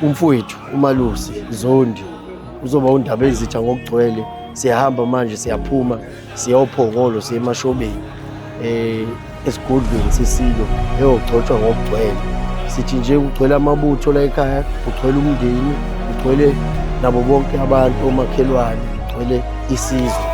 Umfowethu uMalusi Zondi uzoba undaba ezitha ngokugcwele. Siyahamba manje, siyaphuma, siyophongolo, siye emashobeni, esigodlweni sesilo eyogcotshwa ngokugcwele. Sithi nje kugcwele amabutho la ekhaya, kugcwele umndeni, kugcwele nabo bonke abantu, omakhelwane, kugcwele isizwe.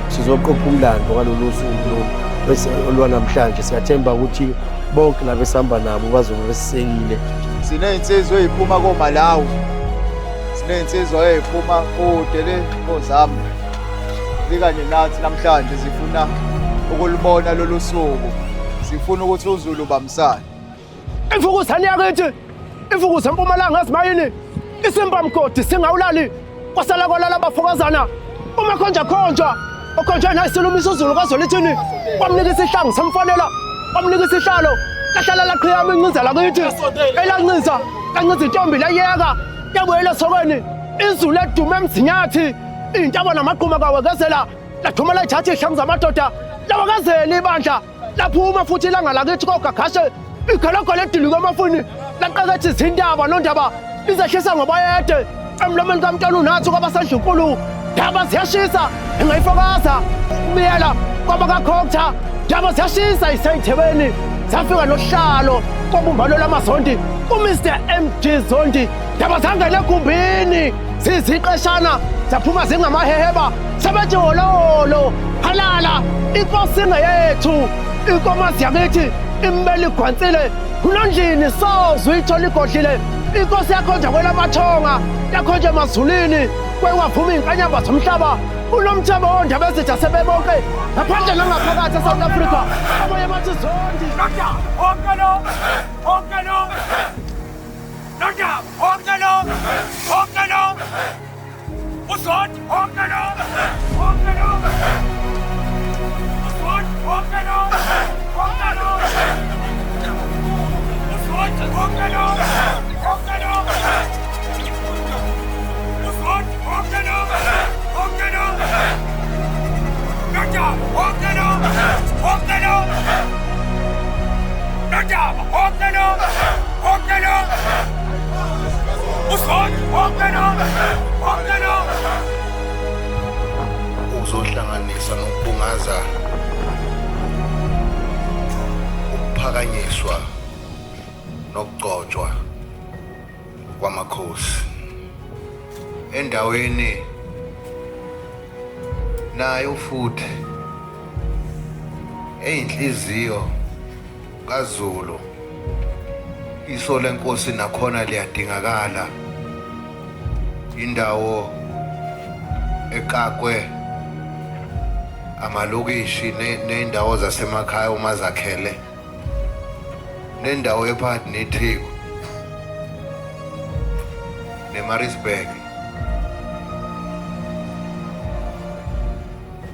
Sizoqopha umlando ngalolu suku lolu bese olwanamhlanje. Siyathemba ukuthi bonke laba esihamba nabo bazobe besisekile. Siney'nsizwa ey'phuma koMalawi, siney'nsizwa ey'phuma kude le koZambia, zikanye nathi namhlanje zifuna ukulubona lolu suku, sifuna ukuthi uZulu ubambisane. Imfukuzane yakithi, imfukuza empumalanga ezimayini, isimba mgodi singawulali, kwasala kwalala abafokazana. Uma khonja khonjwa, okhonjwa naye silumisa uZulu kwaZwelithini, kwamnika isihlangu samfanela, kwamnika isihlalo, lahlala laqhiyama incinza lakithi, elancinza, lancinza intombi layeka, yabuyela esokweni, izulu edume emzinyathi, iy'ntaba namaqhuma kawekezela, laduma layithatha iy'hlangu zamadoda, lawekezela ibandla. Laphuma futhi ilanga lakithi kogagashe, igalagala edilike emafini, laqeketha izindaba nondaba, lizehlisa ngobayede emlomeni kamntwana unathi kwabasendlunkulu. Ndaba ziyashisa ingayifakaza ukubiyela kwabakakhokutha. Ndaba ziyashisa iseyithebeni, zafika nohlalo kobumbano lwamazondi uMr MG Zondi. Ndaba zangena egumbini ziziqeshana, zaphuma zingamaheheba, sebethi wololo halala inkosi ingeyethu, inkomazi yakithi imbele igwansile kunondlini sozwe ithola igodlile. Inkosi yakhonja kwelamathonga, yakhonja emazulwini, kwewavuma iy'nkanyamba zomhlaba. Unomthebo wondaba ezitha sebebonke ngaphandle nangaphakathi eSouth Africa. Abanye bathi Zondi. Wonke lo, wonke lo, Nondaba, wonke lo, wonke lo, uZondi, wonke lo, wonke lo, uZondi, wonke lo, wonke lo, uZondi, wonke lo, wonke lo, uZondi, wonke lo, wonke lo, Nondaba, wonke lo, wonke lo, Nondaba, wonke lo, wonke lo, uZondi, wonke lo, wonke lo. Ukuzohlanganisa nokubungaza ukuphakanyiswa nokugcotshwa kwamakhosi endaweni nayo futhi eyinhliziyo kaZulu. Iso lenkosi nakhona liyadingakala, indawo ekakwe amalokishi ney'ndawo zasemakhaya uma zakhele nendawo ephakathi neTheku neMaritzburg,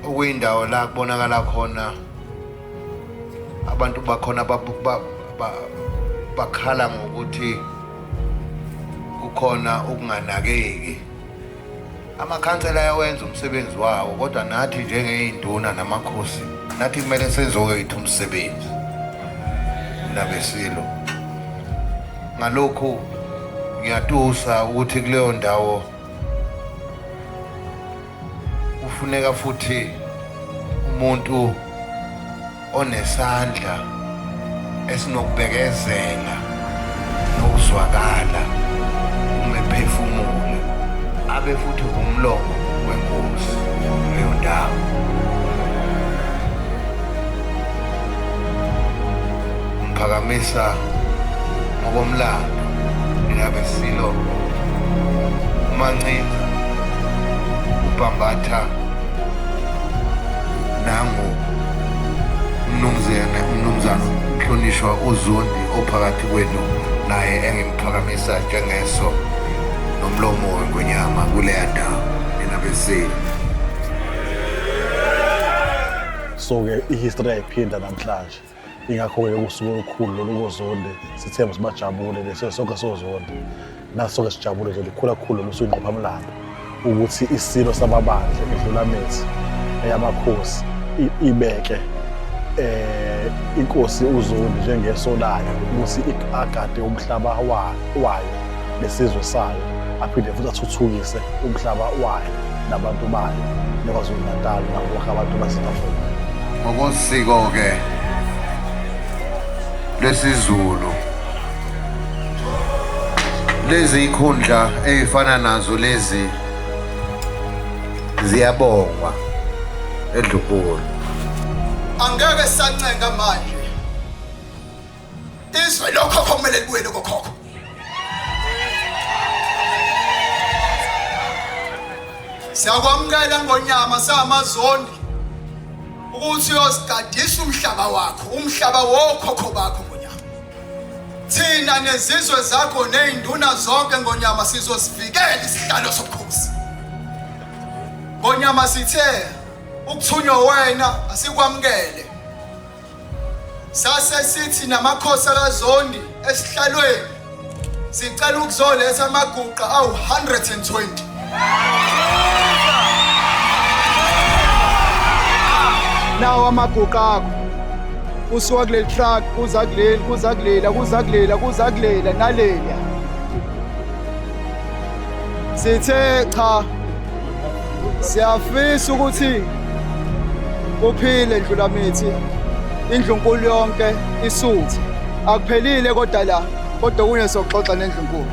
okuyindawo la kubonakala khona abantu bakhona bakhala ngokuthi kukhona ukunganakeki. Amakhansela ayawenza umsebenzi wawo, kodwa nathi njengey'nduna namakhosi nathi kumele senze owethu umsebenzi nabesilo. Ngalokhu ngiyatusa ukuthi kuleyo ndawo kufuneka futhi umuntu onesandla esinokubekezela nokuzwakala uma ephefumula, abe futhi ngumlomo wenkosi kuleyo ndawo. Ngiphakamisa ngokomlando nina beSilo uMancinza, uBhambatha, nangu umnumzane umnumzane umhlonishwa uZondi ophakathi kwenu, naye engimphakamisa njengeso nomlomo wengonyama kuleya ndawo nina beSilo. So-ke i-history ayiphinda namhlanje, ingakho-ke kusuku olukhulu lolu koZondi, sithemba ukuthi bajabule lesi sonke soZondi, nathi sonke sijabule nje. Likhulu kakhulu lolu suku, ingqophamlando ukuthi isilo samabandla iDlulamithi eyamakhosi ibeke eh inkosi uZondi njengeso layo ukuthi agade umhlaba wayo nesizwe sayo aphinde futhi athuthukise umhlaba wayo nabantu bayo neKwaZulu-Natal nabo bonke abantu base-Afrika. Ngokosiko-ke lwesiZulu lezi ikhundla ey'fana nazo lezi ziyabongwa eNdlunkulu. Angeke sancenga manje. Izwe lokhokho kumele libuyele kokhokho. Siyakwamukela ngonyama samazondi ukuthi uyosigadisa umhlaba wakho, umhlaba wokhokho bakho ngonyama. Thina nezizwe zakho nezinduna zonke ngonyama sizosivikela isihlalo sobukhosi. Ngonyama sithe ukuthunywa wena asikwamukele. Sase sithi namakhosi akaZondi esihlalweni sicela ukuzoletha amaguqa awu-120. Nawo amaguqa akho usuka kuleli truck kuza kuleli kuza kulela kuza kulela kuza kulela naleliya. Sithe cha siyafisa ukuthi uphile Ndlulamithi indlunkulu yonke isuthe akuphelile kodwa la kodwa kunye soxoxa nendlunkulu.